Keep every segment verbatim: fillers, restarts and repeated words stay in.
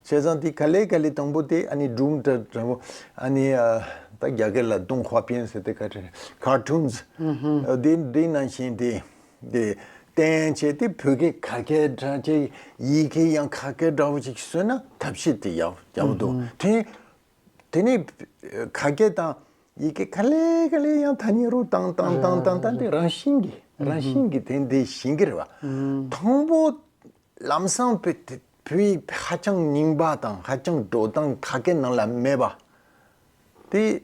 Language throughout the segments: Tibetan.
བྱས་ཙང་དེ་ག་ལེ་ག་ལེ་དང་པོ་དེ་ཨ་ནི་སྒྲུང་འདྲ་འདྲ་པོ་ཨ་ནི་ཨ་ད་རྒྱ་སྐད་ལ་动画片ཟེར་དེ་ག་རེ་cartoons་ཨ་དེ་འདི་ནང་བཞིན་དེ་དེ་བསྟན་བྱས་དེ་བོད་སྐད་ཁ་སྐད་འདྲ་ཅིག་ཡི་གེ་ཡང་ཁ་སྐད་འདྲ་པོ་ཅིག་བཟོས་ན་ཐབས་ཤེས་དེ་ཡག་ཡག་པོ་འདུག་དེ་དེ་ནས་ཁ་སྐད་དང་ཡི་གེ་ག་ལེ་ག་ལེ་ཡང་ཐ་སྙད་རུ་བཏང་བཏང་བཏང་བཏང་བཏང་དེ་རང་བཞིན་གྱིས་རང་བཞིན་གྱིས་དེ་འདི་ཤེས་ཀྱི་རེད་བ། དང་པོ་ལམ་སང་བོད་བོད་ཡིག་ཧ་ཅང་རྙིང་པ་དང་ཧ་ཅང་འགྲོ་སྟངས་ཁ་སྐད་ནང་ལ་མེད་པ། དེ་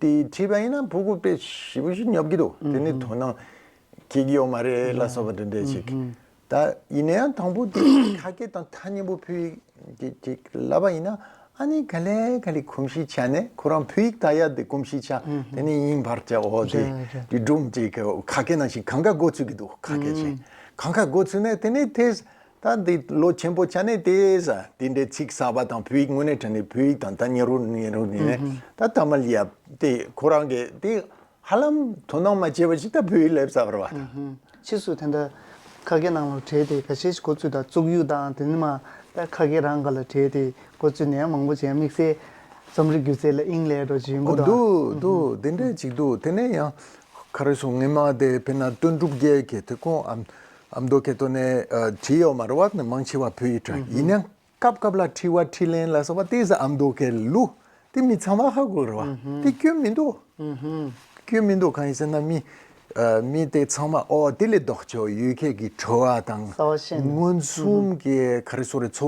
དེ་བྲིས་པ་ཡིན་ན་ཕྲུ་གུ་དཔེ་ཞེ་པོ་ཞིག་ཉོབ་ཀྱི་འདུག་དེ་ནི་དོ་སྣང་སྐྱེ་གི་ཡོད་མ་རེད་ལ་སོགས་པ་དེ་འདྲ་ཞིག་ད་ཡིན་ན་ཡང་དང་པོ་དེ་ཁ་སྐད་དང་ཐ་སྙད་པོ་བོད་ཡིག་ཅིག་ཅིག་ལབ་པ་ཡིན་ན་ཨ་ནི་ག་ལེ་ག་ལེ་གོམས་གཤིས་ཆགས་ནས་ཁོ་རང་བོད་ཡིག་ལྟ་ཡ་དེ་གོམས་གཤིས་ཆགས་དེ་ནི་ཡིན་བར་བྱ་འོ་དེ་རེད་རེད། དེ་སྒྲུང་ཅིག་ཁ་སྐད་ནང་བཞིན་གང་ག་འགོ་ཚུགས་ཀྱི་འདུག་ཁ་སྐད་ཅིག་གང་ག་འགོ་ཚུགས་ནས་དེ་ནི་དེ། ད་འདི་ལོ་ཆེན་པོ་ཆགས་ནས་དེ་ཟ་དེ་འདྲའི་ཚིག་གསར་པ་དང་བོད་ཡིག་དངོས་གནས་དྲང་གནས་བོད་ཡིག་དང་ད་ཉེ་རུ་ཉེ་རུ་ནས་ད་ཐ་མལ་ཡ་དེ་ཁོ་རང་གི་དེ་ཧ་ལམ་དོ་སྣང་མ་བྱས་པ་ཞིག་ད་བོད་ཡིག་སླེབས་ཚར་བ་རེད་བ། ཕྱིས་སུ་དེ་འདྲ་ཁ་སྐད་ནང་ལ་བྲིས་ཏེ་ཁ་ཤས་ཤིག་འགོ་ཚུགས་དང་བཙུགས་ཡུལ་དང་དེ་ནི་མ་ད་ཁ་སྐད་རང་ག་ལ་བྲིས་ཏེ་འགོ་ཚུགས་ནས་མང་པོ་བྱས་དམིགས་བསལ་རྩོམ་རིག་སྒྱུ་རྩལ་ལ་དབྱིངས་ལས་འགྲོ་བྱེད་འགོ་འོ་དང་འདུག་འདུག་དེ་འདྲ་ཅིག་འདུག་དེ་ནས་ཡང་ག་རེ་སོང་ངེད་མ་དེ་དཔེར་ན་དོན་གྲུབ་རྒྱལ་གྱི་དེ་ཁོང་ཨམ་ཨ་མདོ་སྐད་ཐོག་ནས་ཨ་བྲིས་ཡོད་མ་རེད་བ། མང་ཆེ་བ་བོད་ཡིག་ཏྲ་ཡིན་ནའང་སྐབས་སྐབས་ལ་དྲི་བ་དྲིས་ལན་ལ་སོགས་པ་དེ་ཟ་ཨ་མདོ་སྐད་ལུ་དེ་མི་ཚང་མ་ཧ་གོ་རེད་བ། དེ་སྐྱོན་མི་འདུག་སྐྱོན་མི་འདུག་གང་ཡིན་ཟེར་ན་མི་ཨ་མི་དེ་ཚང་མ་ཨོ་དེ་ལས་ལྡོག་ཆོག་ཡུལ་སྐད་ཀྱི་བྲོ་བ་དང་གསལ་བ་ཤེས་ནས་མངོན་སུམ་གྱི་ག་རེ་ཟེར་རེད་འཚོ་